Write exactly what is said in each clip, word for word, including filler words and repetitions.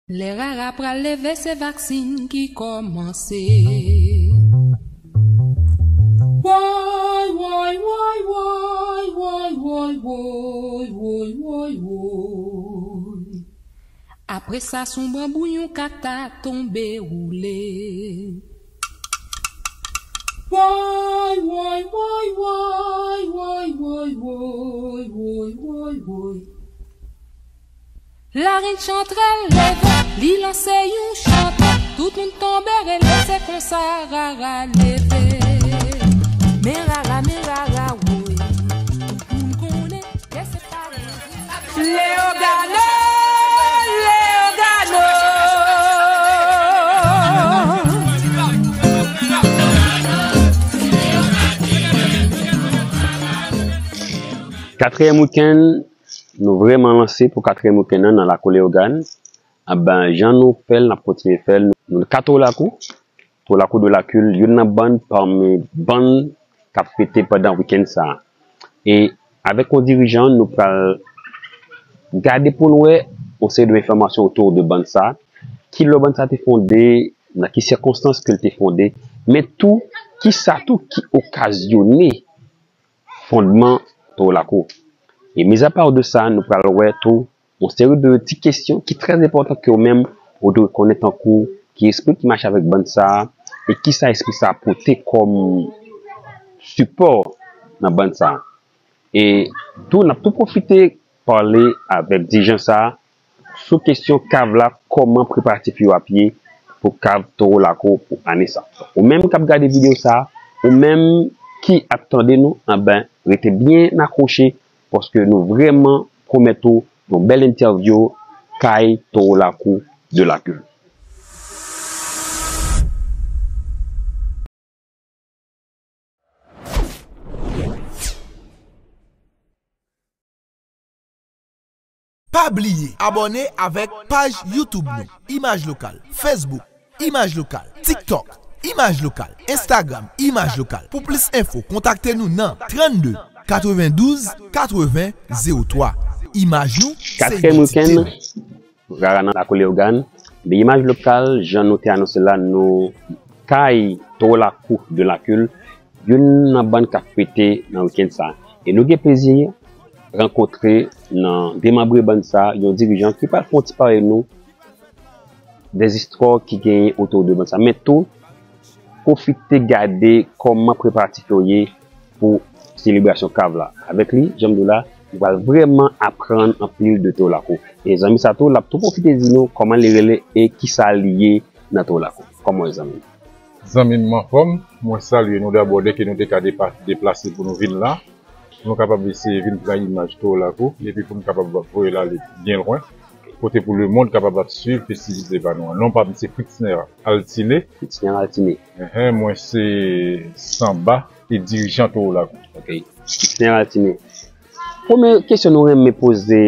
Lè rara pral leve, se vaksin ki kòmanse. Woy, woy, woy, woy, woy, woy, woy, woy, woy, woy. Apre sa, s on banbou yon kat ta tonbe woule. Woy, woy, woy, woy, woy, woy, woy, woy, woy, woy. Larenn chantre leve, li lanse yon chante. Tout moun tonbe rele, se konsa rara leve. Men rara, men rara, woy. Tout moun konnen, lè se pa Leyogàn, Leyogàn. Katriyèm wikenn, nou vrèman lanse pou katriyèm wikenn nan nan lakou Leyogàn. Anben, jan nou fè l, n ap kontinye fè l. Nou, nou ka Toro Lakou, Toro Lakou de la Kil, youn nan bann pami bann k ap fete pandan wikenn sa a. E avèk yon dirijan, nou pral gade pou n wè yon seri de enfòmasyon otou de bann sa a. Kilè bann sa a te fonde, nan ki sikonstans ke l te fonde, men tou, kisa tou ki okazyone fondman Toro Lakou. E mizapa de sa, nou pral wè tou yon seri de ti kesyon ki trè enpòtan ke ou menm ou dwe konnen, tankou ki espri ki mache avèk bann sa a, e kisa espri sa a pote kòm sipò nan bann sa a. E tou, n ap tou pwofite pale avèk dirijan sa a sou kesyon kav la, kòman preparatif yo ap ye pou kav Toro Lakou pou ane sa. Ou menm k ap gade videyo sa a, ou menm ki ap tande nou, anben, rete byen akwoche, paske nou vrèman pwomèt ou yon bèl entèvyou kay Toro Lakou de la Kil. Pa bliye abòne avèk paj YouTube nou, Imaj Lokal, Facebook, Imaj Lokal, TikTok, Imaj Lokal, Instagram, Imaj Lokal. Pou plis enfo, kontakte nou nan trannde katrevendouz katreven zewo twa. Imaj nou se idantite nou. Katriyèm wikenn, rara nan lakou Leyogàn. Men Imaj Lokal, jan nou te anonse la, nou kay Toro Lakou de la Kil, youn nan bann k ap fete nan wikenn sa a. E nou gen plezi rankontre nan demanbre bann sa a, yon dirijan ki pral fè yon ti pale nou dè zistwa ki genyen otou de bann sa a. Men tou, pwofite gade kòman preparatif yo ye pou selebrasyon kav la. Avèk li, jan m di w la, nou pral vrèman aprann anpil de Toro Lakou. E zanmi sa tou, l ap tou pwofite di nou kòman li rele e kisa li ye nan Toro Lakou. Kòman w ye, zanmi m? Zanmi m, anfòm, mwen salye nou dabò dèke nou te ka depa-, deplase pou nou vin la. Pou nou kapab eseye vin pran imaj Toro Lakou, epi pou nou kapab voye l ale byen lwen, kote pou lemonn kapab ap swiv festivalite pa nou an. Non pa m se Fritzner Altine. Fritzner Altine. Enhen, mwen se sanba e dirijan Toro Lakou. Ok. Fritzner Altine. Premye kesyon nou renmen poze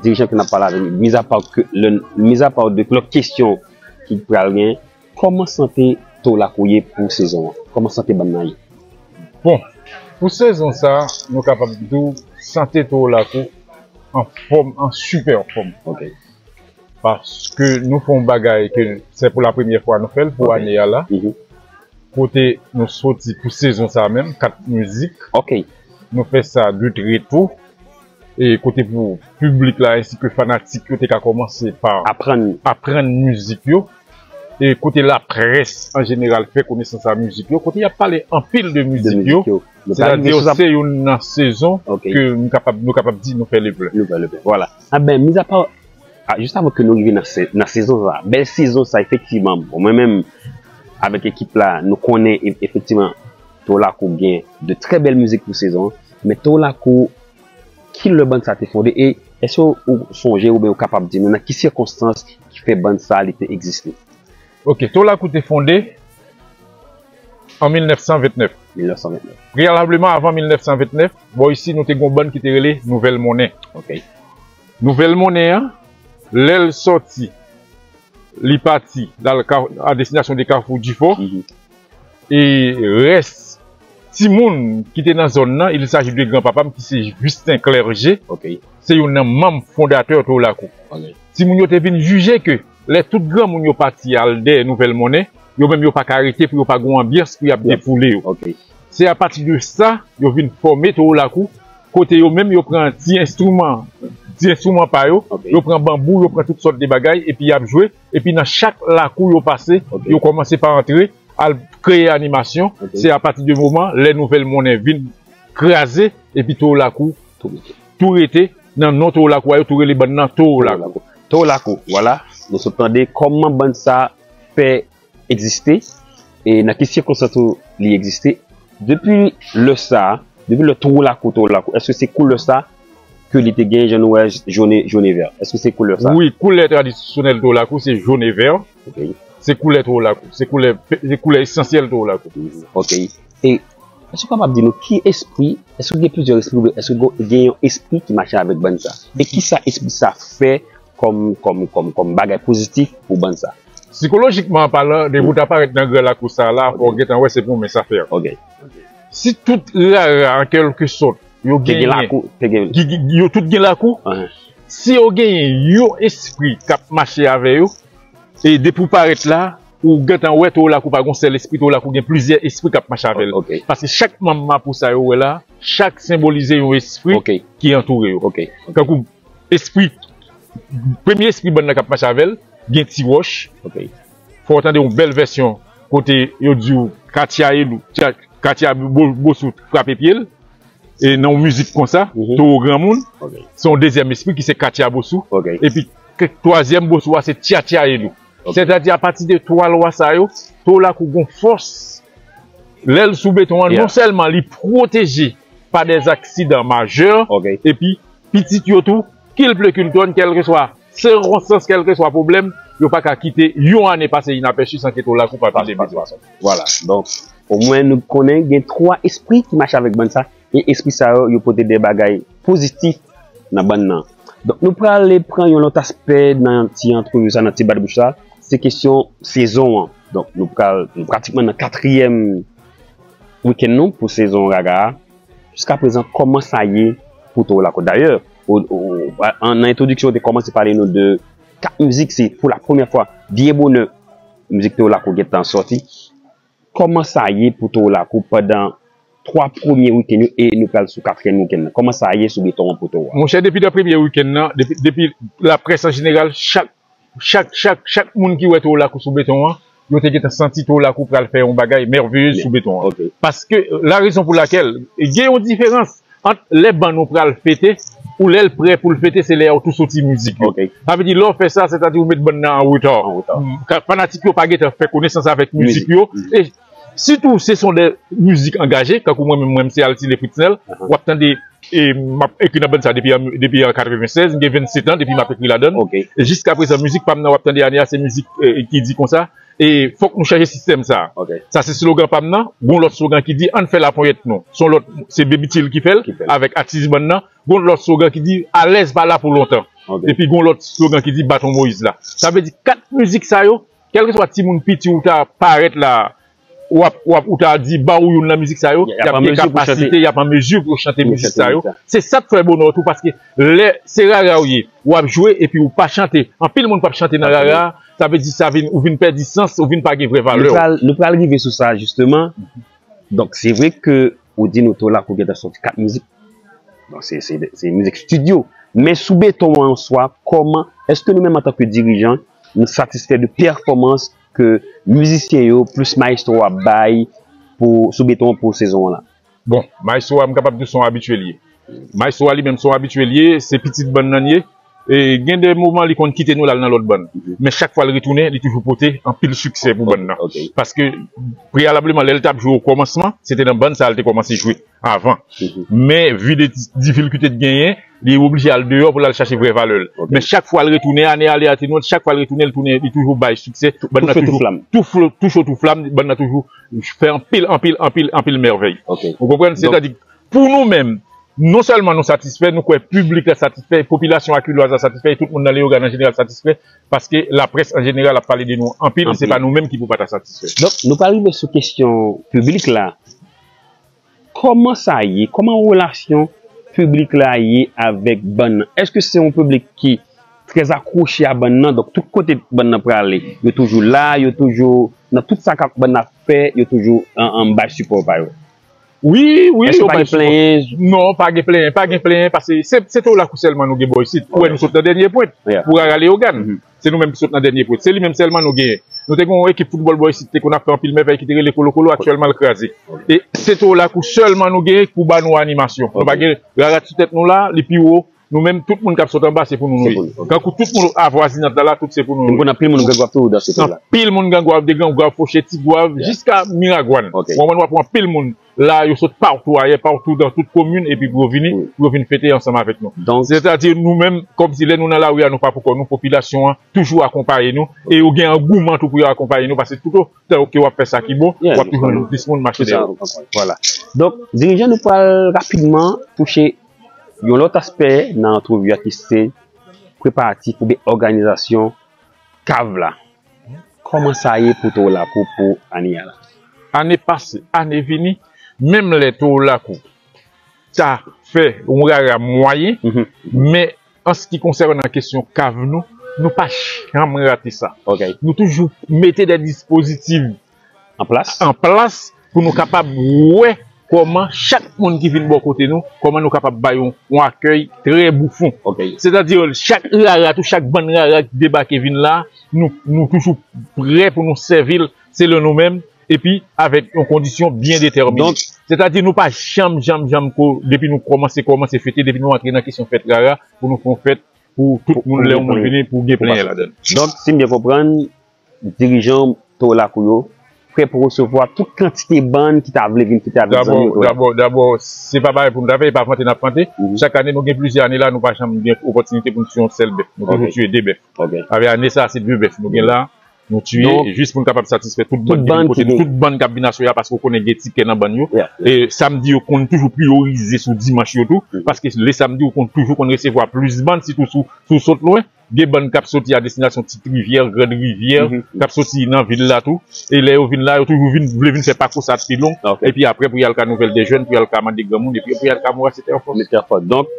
dirijan ke n ap pale avè l, mizapa ke, le, mizapa de lòt kesyon ki pral gen, kòman sante Toro Lakou ye pou sezon an? Kòman sante bann nan ye? Bon, pou sezon sa, nou kapab di w sante Toro Lakou an fòm, an sipè fòm. Ok. Paske nou fè yon bagay ke se pou la premyè fwa nou fè l pou Ok. ane a la. Mhm. Kote nou soti pou sezon sa menm, kat mizik. Ok. Nou fè sa de trè to. E kote pou piblik la ensi ke fanatik yo te ka kòmanse pa Aprann. aprann mizik yo. E kote laprès an jeneral fè konesans a mizik yo. Kote y ap pale anpil de De mizik yo. mizik yo. Nou pral rive Sètadi sou sa. se youn nan sezon Ok. ke nou kapab, nou kapab di nou fè le plen. Nou fè le plen. Vwala. Anben, mizapa, a, jis avan ke nou rive nan se-, nan sezon sa, bèl sezon sa, efektivman, bon, mwen menm, avèk ekip la, nou konnen e-, efektivman, Toro Lakou gen de trè bèl mizik pou sezon an. Men Toro Lakou, kilè bann sa te fonde? E èske ou sonje oubyen ou kapab di nou nan ki sikonstans ki fè bann sa li te egziste? Ok, Toro Lakou te fonde an mil nèf san vennèf. Mil nèf san vennèf. Preyalableman, avan mil nèf san vennèf, bò isi, nou te gen yon bann ki te rele Nouvèl Monnen. Ok. Nouvèl Monnen an, lè l sòti, li pati, l al ka-, a destinasyon de Kafou Difò. Mhm. E rès timoun ki te nan zòn nan, il s'agit de granpapa m ki se Justin Clergé. Ok. Se youn nan manm fondatè Toro Lakou. Ok. Timoun yo te vin jije ke lè tout granmoun yo pati al dèyè Nouvèl Monnen, yo menm yo pa ka rete pou yo pa gon anbyans pou y ap defoule yo. Se apati de sa, yo vin fòme Towo Lakou, kote yo menm yo pran ti enstriman, ti enstriman pa yo, yo pran banbou, yo pran tout sòt de bagay, epi y ap jwe, epi nan chak lakou yo pase, yo kòmanse pa antre, al kreye animasyon. Se apati de moman, lè Nouvèl Monnen vin kraze, epi Towo Lakou tou rete, nan non Towo Lakou a yo tou rele bann nan Towo Lakou. Towo Lakou, vwala, nou sot tande kòman bann sa fè egziste, e nan ki sikonstans tou li egziste. Depi lè sa, depi lè Towo Lakou, Towo Lakou, èske se koulè sa ke li te gen, jan nou wè, jone, jone vè? Èske se koulè sa? Wi, koulè tradisyonèl Towo Lakou se jone vè. Se koulè Towo Lakou. Se koulè, se koulè esansyèl Towo Lakou. Ok. E èske w kapab di nou ki espri, èske gen plizyè espri oubyen èske gen yon espri ki mache avèk bann sa? E kisa espri sa fè kòm, kòm, kòm, kòm bagay pozitif pou bann sa? Sikolojikman palan, depi w ta parèt nan gran lakou sa a la, fò w gentan wè se pwomès afè. Si tout rara, an kèlke sòt, yo genyen, yo tout gen lakou, si yo genyen yon espri k ap mache avè yo, e depi w parèt la, ou gentan wè Towo Lakou pa gon sèl espri, Towo Lakou gen plizyè espri k ap mache avè l. Paske chak manm mapou sa yo wè la, chak senbolize yon espri ki antoure yo. Tankou espri, premye espri bann nan k ap mache avè l, gen Ti Wòch. Fò w tande yon bèl vèsyon kote yo di w Katya Elou, Katya Bosou frape pye l. E nan yon mizik konsa, Towo Granmoun, se yon dezyèm espri ki se Katya Bosou. Epi twazyèm Bosou a se Tyatya Elou. Sètadi apati de twa lwa sa yo, Towo Lakou gon fòs. Lè l sou beton an, non sèlman li pwoteje pa dè aksidan majè, epi pitit yo tou, kilple kiltòn, kèlkeswa sikonstans, kèlkeswa pwoblèm, yo pa ka kite yon ane pase inapèchi san ke Towo Lakou pa pile beton. Vwala. Donk, omwen nou konnen gen twa espri ki mache avèk bann sa, e espri sa yo, yo pote de bagay pozitif nan bann nan. Donk, nou prale pran yon lòt aspè nan ti antrevi sa, nan ti bat bouch sa, se kesyon sezon an. Donk, nou pral, nou pratikman nan katriyèm wikenn nou pou sezon raga a. Jiskaprezan, kòman sa ye pou Towo Lakou? Dayè, nan entwodiksyon, ou te kòmanse pale nou de kat mizik, se pou la premyè fwa, byen bonè, mizik Towo Lakou gentan sòti. Kòman sa ye pou Towo Lakou pandan twa premye wikenn yo e nou pral sou katriyèm wikenn nan? Kòman sa ye sou beton an pou Towo a? Monchè, depi nan premye wikenn nan, depi, depi laprès an jeneral, chak chak, chak, chak moun ki wè Towo Lakou sou beton an, yo te gentan santi Towo Lakou pral fè yon bagay mèveyez sou beton an. Paske, la rezon pou lakèl, gen yon diferans ant lè bann ou pral fete, ou lè l prè pou l fete, se lè yo tou soti mizik yo. Sa vle di, lè w fè sa, sètadi ou met bann nan an reta. Fanatik yo pa gentan fè konesans avèk mizik yo. E sitou, se son de mizik angaje, kankou mwen menm, mwen, m se Altine Fritznel, w ap tande e m ap ekri nan bann sa depi an, depi an katreven sèz, m gen vennsèt an depi m ap ekri ladan l. E jiskaprezan, mizik pa m nan w ap tande ane a, se mizik ki di konsa, e fòk nou chanje sistèm sa. Sa se slogan pa m nan. Gon lòt slogan ki di, ann fè laponyèt nou. Se yon lòt, se Baby Chill ki fè l, avèk atis bann nan. Gon lòt slogan ki di, alèz pa la pou lontan. Epi gon lòt slogan ki di, baton Moyiz la. Sa vle di, kat mizik sa yo, kèlkeswa timoun piti ou ta parèt la, w ap, w ap, ou ta di, ba w youn nan mizik sa yo, y ap gen kapasite, y ap an mezi pou yo chante mizik sa yo. Se sa k fè bonè w tou, paske lè se rara w ye, w ap jwe epi ou pa chante, anpil moun p ap chante nan rara a, sa vle di sa vin, ou vin pèdi sans, ou vin pa gen vrè valè w. Nou pral, nou pral rive sou sa, jisteman. Donk, se vre ke ou di nou Towo Lakou gentan sòti kat mizik. Donk, se, se, se mizik estidyo. Men sou beton an an swa, kòman, èske nou menm antanke dirijan, nou satisfè de pèfòmans ke mizisyen yo, plis mayestwo a bay pou, sou beton an pou sezon an la? Bon, mayestwo a, m kapab di w se yon abitye li ye. Mayestwo a li menm se yon abitye li ye, se pitit bann nan l ye. E gen de moman li konn kite nou l al nan lòt bann. Men chak fwa l retounen, li toujou pote anpil siksè pou bann nan. Paske, preyalableman, lè l t ap jwe okòmansman, se te nan bann sa a l te kòmanse jwe avan. Men, vi de difikilte t genyen, li oblije al deyò pou l al chache vrè valè l. Men chak fwa l retounen, ane ale, ane ale, chak fwa l retounen, li tounen, li toujou bay siksè. Bann nan toujou tou cho tou flam, bann nan toujou fè anpil, anpil, anpil, anpil mèvèy. Ou konprann? Sètadi, pou nou menm, non sèlman nou satisfè, nou kwè piblik la satisfè, popilasyon akilwaz la satisfè, e tout moun nan Leyogàn an jeneral satisfè, paske laprès an jeneral ap pale de nou anpil, e se pa nou menm ki pou pa ta satisfè. Donk, nou pral rive sou kesyon piblik la. Kòman sa ye? Kòman relasyon piblik la ye avèk bann nan? Èske se yon piblik ki trè akwoche a bann nan. Donk, tout kote bann nan prale, yo toujou la, yo toujou nan tout sa k ap bann nan ap fè, yo toujou an, an bay sipò pa yo. Wi, wi, Èske w pa gen plenyen? Non, pa gen plenyen, pa gen plenyen, paske se, se Towo Lakou sèlman nou gen bò isit. Ou wè nou sot nan dènye pwent, pou Rara Leyogàn. Se nou menm ki sot nan dènye pwent. Se li menm sèlman nou genyen. Nou te gen yon ekip foutbòl bò isit, te konn ap fè anpil mèvèy ki te rele Kolo Kolo, aktyèlman l kraze. E se Towo Lakou sèlman nou genyen pou ba nou animasyon. Nou pa gen Rara sou tèt nou la, li pi wo. Nou menm, tout moun k ap sot anba, se pou nou nou ye. Kankou tout moun avwazinant la, la, tout se pou nou nou ye. Konn anpil moun Grangwav tou danse tou la. Anpil moun Grangwav, de Grangwav, Foche, Tigwav, jiska Miragwàn. Ou konprann, w ap wè anpil moun la, yo sot patou ayè, patou dan tout komin, epi pou yo vini, pou yo vin fete ansanm avèk nou. Sètadi, nou menm, kòmsi lè nou nan lari a, nou pa poukò nou, popilasyon an toujou akonpaye nou, e yo gen angouman tou pou yo akonpaye nou, paske toutotan ke w ap fè sa ki bon, w ap toujou jwenn plis moun mache dèyè w. Vwala. Donk, dirijan, nou pral rapidman touche yon lòt aspè nan antrevi a ki se preparatif oubyen òganizasyon kav la. Kòman sa ye pou Towo Lakou pou ane a la? Ane pase, ane vini, menm lè Towo Lakou ta fè yon rara mwayen, men an se ki konsènan kesyon kav nou, nou pa janm rate sa. Nou toujou mete de dispozitif an plas an plas pou nou kapab wè kòman chak moun ki vin bò kote nou, kòman nou kapab ba yo yon akèy trè boufon. Sètadi, chak rara, tou chak bann rara ki debake vin la, nou, nou toujou prè pou nou sèvi l selon nou menm, epi avèk yon kondisyon byen detèmine. Sètadi, nou pa janm, janm, janm ko, depi nou kòmanse, kòmanse fete, depi nou antre nan kesyon fèt rara, pou nou fè yon fèt pou tout moun, lè yon moun vini, pou gen plenyen ladan l. Donk, si m byen konprann, dirijan Towo Lakou yo prè pou resevwa tout kantite bann ki ta vle vin fete avèk zanmi yo Towo Lakou. Dabò, dabò, se pa bagay pou nou ta fè, e pa vante n ap vante. Chak ane, nou gen plizyè ane la, nou pa janm gen opòtinite pou nou tiye yon sèl bèf. Nou toujou tiye de bèf. Avèk ane sa a, se de bèf nou gen la, nou tiye, jis pou nou kapab satisfè tout bann ki vin kote nou, tout bann k ap vin aswè a, paske w konnen gen tikè nan bann yo. E samdi yo konn toujou priyorize sou dimanch yo tou, paske le samdi ou konn toujou konn resevwa plis bann, sitou si w sot lwen. Gen bann k ap soti a destinasyon Ti Rivyè, Gran Rivyè, k ap soti nan vil la tou. E lè yo vin la, yo toujou vin, vle vin fè pakou sa pi long. Epi apre, pou y al ka Nouvèl dè Jèn, pou y al ka Mande Granmoun, epi pou y al ka Moras Etèfòs. Donk,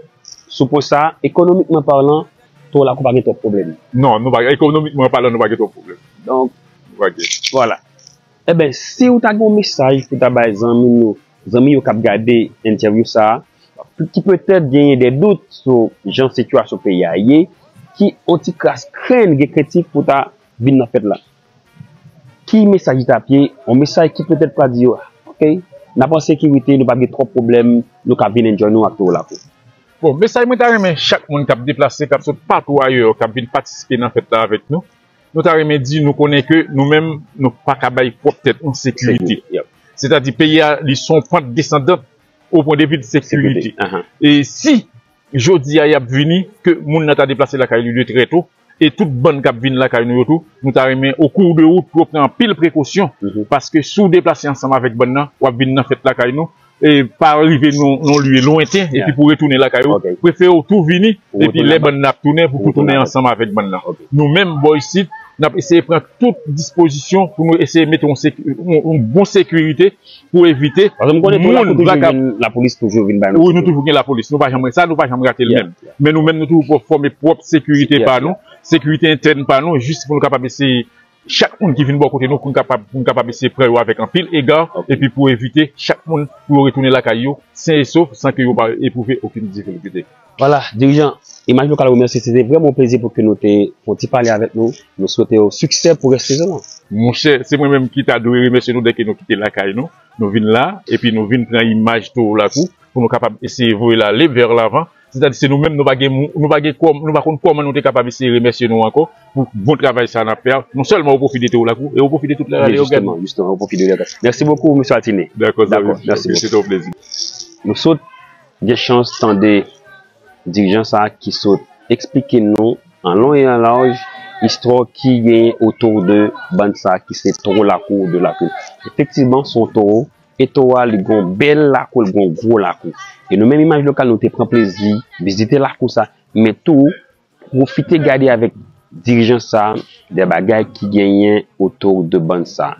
sou pwen sa, ekonomikman palan, Towo Lakou pa gen twòp pwoblèm. Non, nou pa, ekonomikman palan, nou pa gen twòp pwoblèm. Donk, vwala. Enben, si w ta gen yon mesaj pou ta bay zanmi nou, zanmi yo k ap gade entèvyou sa a, ki petèt genyen de dout sou jan sitiyasyon peyi a ye, ki on ti kras krenn, gen krentif pou ta vin nan fèt la. Ki mesaj li t ap ye? On mesaj ki petèt pral di yo, oke, n ap an sekirite, nou p ap gen twòp pwoblèm, nou ka vin enjoy nou ak Towo Lakou. Bon, mesaj mwen ta renmen chak moun k ap deplase, k ap sot patou ayè, k ap vin patisipe nan fèt la avèk nou, nou ta renmen di, nou konnen ke nou menm, nou pa ka bay pwòp tèt nou sekirite. Sètadi, peyi a, li sou yon pant desandan, o pwen de vi de sekirite. E si jodi a y ap vini, ke moun nan ta deplase lakay li de trè to, e tout bann k ap vin lakay nou yo tou, nou ta renmen, o kou de wout, pou yo pran anpil prekosyon, paske si w deplase ansanm avèk bann nan, w ap vin nan fèt lakay nou, e pa rive nan yon lye lwenten, epi pou retounen lakay ou, prefere w tou vini, epi lè bann nan ap tounen, pou tou tounen ansanm avèk bann nan. Nou menm, bò isit, n ap eseye pran tout dispozisyon pou nou eseye mete yon, yon bon sekirite pou evite. Paske m konnen Towo Lakou toujou vin, lapolis toujou vin bay nou. Wi, nou toujou gen lapolis. Nou pa janm sa, nou pa janm rate l menm. Men nou menm, nou toujou fòme pwòp sekirite pa nou, sekirite entèn pa nou, jis pou nou kapab eseye chak moun ki vin bò kote nou, pou n kapab, pou n kapab eseye pran yo avèk anpil ega, epi pou evite chak moun pou yo retounen lakay yo sen e sof, san ke yo pa epwouve okenn difikilte. Vwala, dirijan, Imaj Lokal remèsye, se te vrèman yon plezi pou ke nou te fè yon ti pale avèk nou. Nou swete w siksè pou rès sezon an. Monchè, se mwen menm ki ta dwe remèsye nou dèke nou kite lakay nou, nou vin la, epi nou vin pran imaj Towo Lakou pou nou kapab eseye voye l ale vè lavan. Sètadi se nou menm, nou pa gen, nou pa gen kòm, nou pa konn kòman nou te kapab eseye remèsye nou ankò pou bon travay sa n ap fè a. Non sèlman o pwofi de Towo Lakou, e o pwofi de tout Rara Leyogàn. Jisteman, jisteman, o pwofi de Rara Leyogàn. Mèsi bokou, mesye Altine. Dakò, zanmi m. Dakò, mèsi bokou. Se te yon plezi. Nou sot gen chans tande dirijan sa a ki sot eksplike nou an long e an laj istwa ki genyen otou de bann sa a ki se Towo Lakou de Lakou. Efektivman, se yon towo, e towo a, li gen yon bèl lakou, li gen yon gwo lakou. E nou menm Imaj Lokal, nou te pran plezi vizite lakou sa, men tou pwofite gade avèk dirijan sa a de bagay ki genyen otou de bann sa.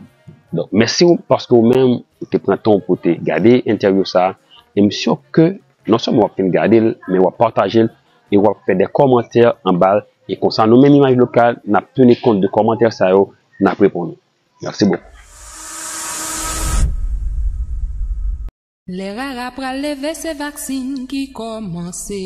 Donk, mèsi w paske w menm, ou te pran tan w pou te gade entèvyou sa a. E m si ke non sèlman w ap fin gade l, men w ap pataje l e w ap fè de kòmantè anba l. E konsa, nou menm Imaj Lokal, n ap teni kont de kòmantè sa yo, n ap reponn ou. Mèsi bokou. Lè rara pral leve, se vaksin ki kòmanse.